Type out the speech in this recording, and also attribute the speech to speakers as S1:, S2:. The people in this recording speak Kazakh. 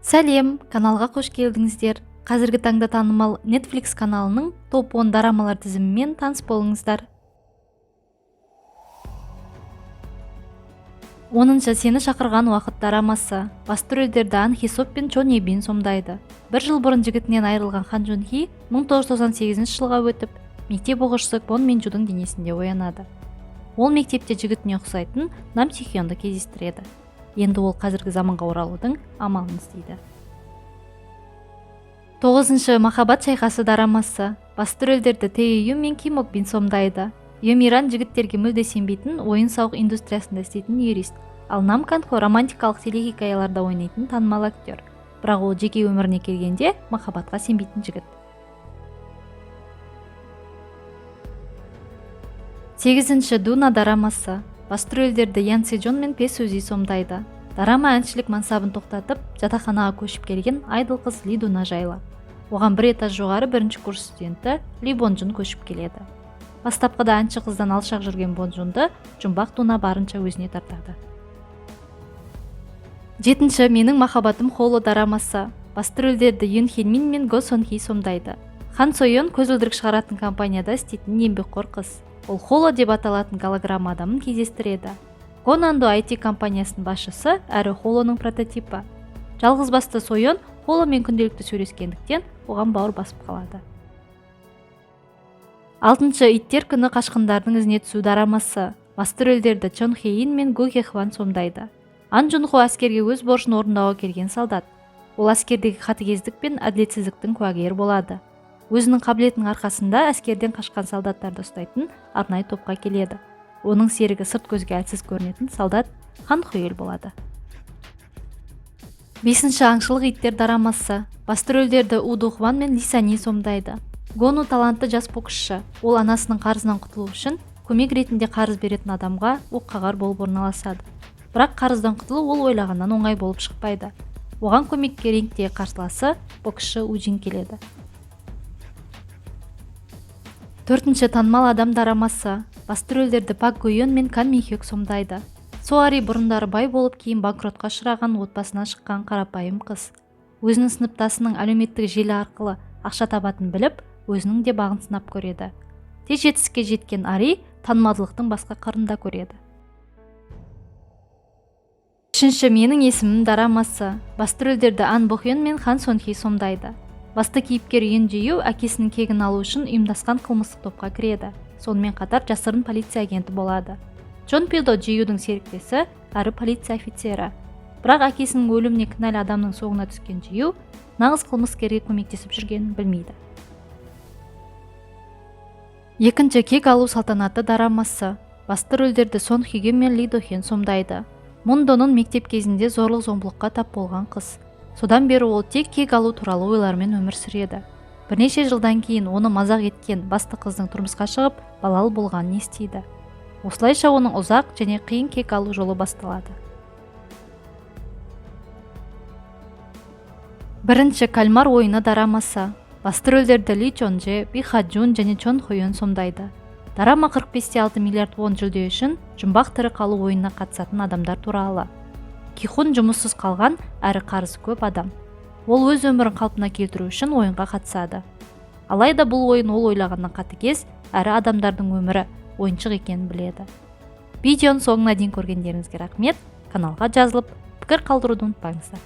S1: Сәлем, каналға қош келдіңіздер. Қазіргі таңда танымал Netflix каналының топ 10 дорамалар тізімімен таныс болыңыздар. 10-шы Сені шақырған уақыт дорамасы. Басты рөлдерді Ан Хи Соп пен Чон Е Бин сомдайды. Бір жыл бұрын жігітінен айырылған Хан Джун Хи 1998 жылға өтіп, мектеп оқушысы Квон Мин Джудың денесінде оянады. Ол мектепте жігітіне ұқсайтын Нам Си Хёнді кездестіреді. Енді ол қазіргі заманға оралудың амалын іздейді. 9-шы Махаббат шайқасы дорамасы. Басты рөлдерді Тэ Ю мен Ким Ок Бин сомдайды. Йо жігіттерге мүлде сенбейтін ойын-сауық индустриясында істейтін юрист, ал Нам Кан Хо романтикалық телехикаяларда ойнайтын танымал актер. Бірақ ол жеке өміріне келгенде махаббатқа сенбейтін жігіт. 8-ші Дуна дорамасы. Басты рөлдерді Ян Се Джон мен Пе Сузи сомдайды. Дорама әншілік мансабын тоқтатып, жатақханаға көшіп келген айдол қыз Ли Дуна жайлы. Оған бір этаж жоғары бірінші курс студенті Ли Бон Джун көшіп келеді. Бастапқыда әнші қыздан алшақ жүрген Бон Джунды жұмбақ Дуна барынша өзіне тартады. 7-ші Менің махаббатым Холо дорамасы. Басты рөлдерді Юн Хен Мин мен Го Сон Хи сомдайды. Хан Со Йон көзілдірік шығаратын компанияда істейтін еңбекқор қыз. Ол Холо деп аталатын голограмма адамын кездестіреді. Го Нандо IT компаниясының басшысы әрі Холоның прототипі. Жалғызбасты Сойон Холомен күнделікті сөйлескендіктен оған бауыр басып қалады. 6-шы Иттер күні қашқындардың ізіне түсу дорамасы. Басты рөлдерді Чон Хе Ин мен Гу Хе Хван сомдайды. Ан Джун Хо әскерге өз борышын орындауға келген солдат. Ол әскердегі қатыгездік пен әділетсіздіктің куәгері болады. Өзінің қабілетінің арқасында әскерден қашқан солдаттарды ұстайтын арнайы топқа келеді. Оның серігі сырт көзге әлсіз көрінетін солдат Хан Хуэль болады. 5-ші Аңшылық иттер дорамасы. Басты рөлдерді У Ду Хван мен Ли Сани сомдайды. Гону талантты жас боксшы. Ол анасының қарызынан құтылу үшін көмек ретінде қарыз беретін адамға оққағар болып орналасады. Бірақ қарыздан құтылу ол ойлағаннан оңай болып шықпайды. Оған көмекке рингтегі қарсыласы боксшы Уджин келеді. 4-ші Танымал адам дорамасы. Басты рөлдерді Пак Го Юн мен Кан Мин Хёк сомдайды. Соари бұрындары бай болып, кейін банкротқа ұшыраған отбасынан шыққан қарапайым қыз. Өзінің сыныптасының әлеуметтік желі арқылы ақша табатынын біліп, өзінің де бағын сынап көреді. Тез жетістікке жеткен Ари танымалдылықтың басқа қырын да көреді. 3-ші Менің есімім дорамасы. Басты рөлдерді Ан Бо Хён мен Хан Сон Хи сомдайды. Басты кейіпкер Юн Джи Ю әкесінің кегін алу үшін ұйымдасқан қылмыстық топқа кіреді. Сонымен қатар жасырын полиция агенті болады. Чон Пилдо Джи Юдың серіктесі әрі полиция офицері. Бірақ әкесінің өліміне кінәлі адамның соңына түскен Джи Ю нағыз қылмыскерге көмектесіп жүргенін білмейді. 2-ші Кек алу салтанаты дорамасы. Басты рөлдерді Сон Хе Гё мен Ли До Хен сомдайды. Мун Донун мектеп кезінде зорлық-зомбылыққа тап болған қыз. Содан бері ол тек кек алу туралы ойлармен өмір сүреді. Бірнеше жылдан кейін оны мазақ еткен басты қыздың тұрмысқа шығып, балалы болғанын естиді. Осылайша оның ұзақ және қиын кек алу жолы басталады. 1-ші Кальмар ойыны дорамасы. Басты рөлдерді Ли Чон Же, Би Ха Джун және Чон Хо Юн сомдайды. Дорама 45,6 миллиард вон жүлде үшін жұмбақ тірі қалу ойынына қатысатын адамдар туралы. Кихун жұмыссыз қалған әрі қарызы көп адам. Ол өз өмірін қалпына келтіру үшін ойынға қатысады. Алайда бұл ойын ол ойлағаннан қатыгез әрі адамдардың өмірі ойыншық екенін біледі. Видеоның соңына дейін көргендеріңізге рахмет. Каналға жазылып, пікір қалдыруды ұмытпаңыздар.